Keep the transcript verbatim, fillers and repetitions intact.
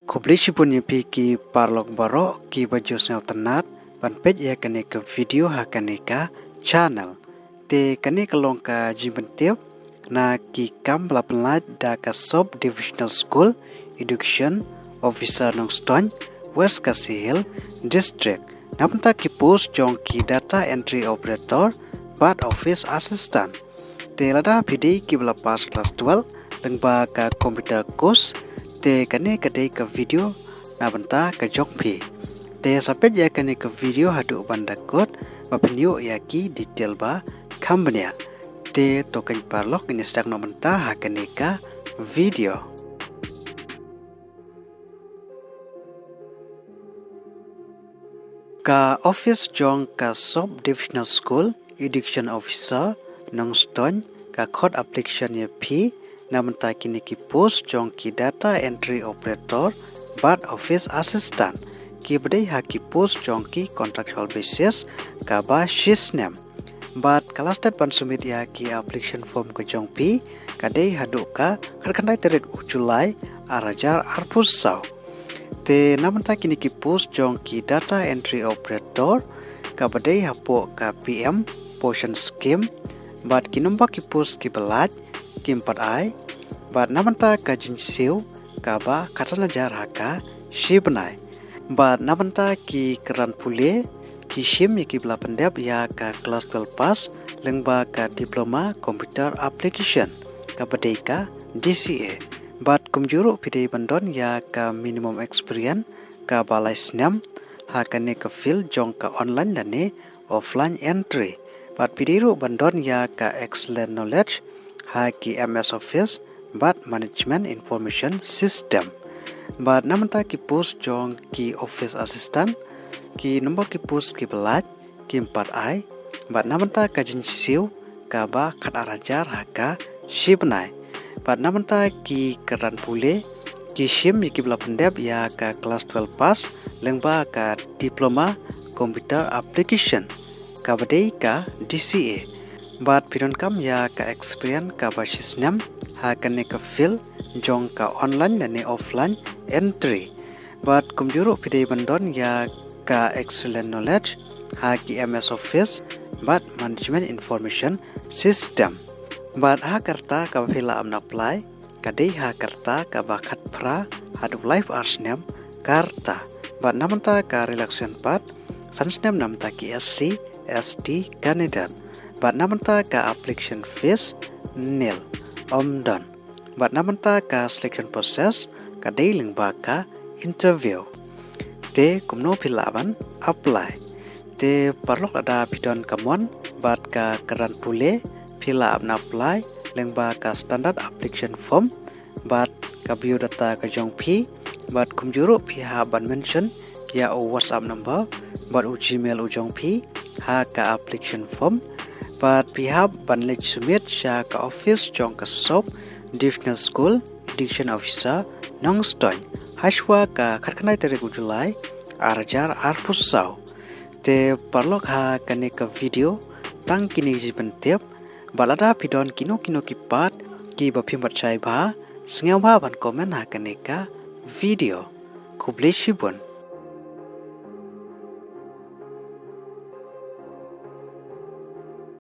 Khublei shibun ïa phi ki paralok baroh kiba ju sngewtynnat ban peit ïa kane ka video ha kane ka channel. Te kane ka long ka jingpyntip na ki kam ba la pynlait da ka Sub Divisional School Education Officer Nongstoiñ, West Khasi Hills District, na bynta ki post jong ki data entry operator bad office assistant. Te lada phi dei kiba la pass class twelve lyngba ka computer course, te kane ka dei ka video na bynta ka jong phi. Te sa peit ïa kane ka video haduh ban da kut ba phin ïoh ïa ki detail ba kham bniah. Te to kynmaw paralok, ngin ïa sdang noh mynta ha kane ka video. Ka office jong ka Sub Divisional School Education Officer Nongstoiñ ka khot application ïa phi na bynta kine ki post jong ki data entry operator bad office assistant, kiba dei ha ki post jong ki contractual basis kaba shisnem. Bad ka last date ban submit ïa ki application form ka jong phi ka dei haduh ka khatkhyndai tarik u July ar hajar arphew saw. Te na bynta kine ki post jong ki data entry operator, kaba dei hapoh ka P M Poshan Scheme, bad ki number ki post kiba lait kim pat ai, bad na bynta ka jingsiew kaba khatsan hajar ha ka shi bnai. Bad na bynta ki kyrdan pule, ki shim ïa kiba la pyndep ïa ka class twelve pass lyngba ka diploma computer application, kaba dei ka D C A. Bad kumjuh ruh phi dei ban don ïa ka minimum experience kaba lai snem ha kane ka field jong ka online lane offline entry. Bad phi dei ruh ban don ïa ka excellent knowledge ha ki M S Office bad Management Information System. Bad na bynta ki post jong ki office assistant, ki number ki post kiba lait kim pat ai, bad na bynta ka jingsiew kaba khatar hajar ha ka shi bnai. Bad na bynta ki kyrdan pule, ki shim ïa kiba la pyndep ïa ka class twelve pass lyngba ka diploma computer application, kaba dei ka D C A. Bad phi donkam ïa ka experience kaba shisnem ha kane ka field jong ka online lane offline entry. Bad kumjuh ruh phi dei ban don ïa ka excellent knowledge ha ki M S Office bad Management Information System. Bad ha ka rta kaba phi lah ban apply ka dei ha ka rta kaba khatphra haduh laiphew ar snem ka rta. Bad na bynta ka relaxation pat, san snem na bynta ki S C, S T candidate. Bad na bynta ka application fees nil, ym don. Bad na bynta ka selection process ka dei lyngba ka interview. Te kumno phi lah ban apply? Te paralok, lada phi don ka mon bad ka kyrdan pule, phi lah ban apply lyngba ka standard application form bad ka biodata ka jong phi, bad kumjuh ruh phi hap ban mention ïa u WhatsApp number bad u Gmail u jong phi ha ka application form. Bad phi hap ban leit submit sha ka office jong ka Sub Divisional School Education Officer Nongstoiñ hashwa ka khatkhyndai tarik u July ar hajar arphew saw. Te paralok, ha kane ka video tang kine ki jingpyntip. Bad lada phi don kino kino ki pat kiba phim pat shai bha, sngewbha ban comment ha kane ka video. Khublei shibun.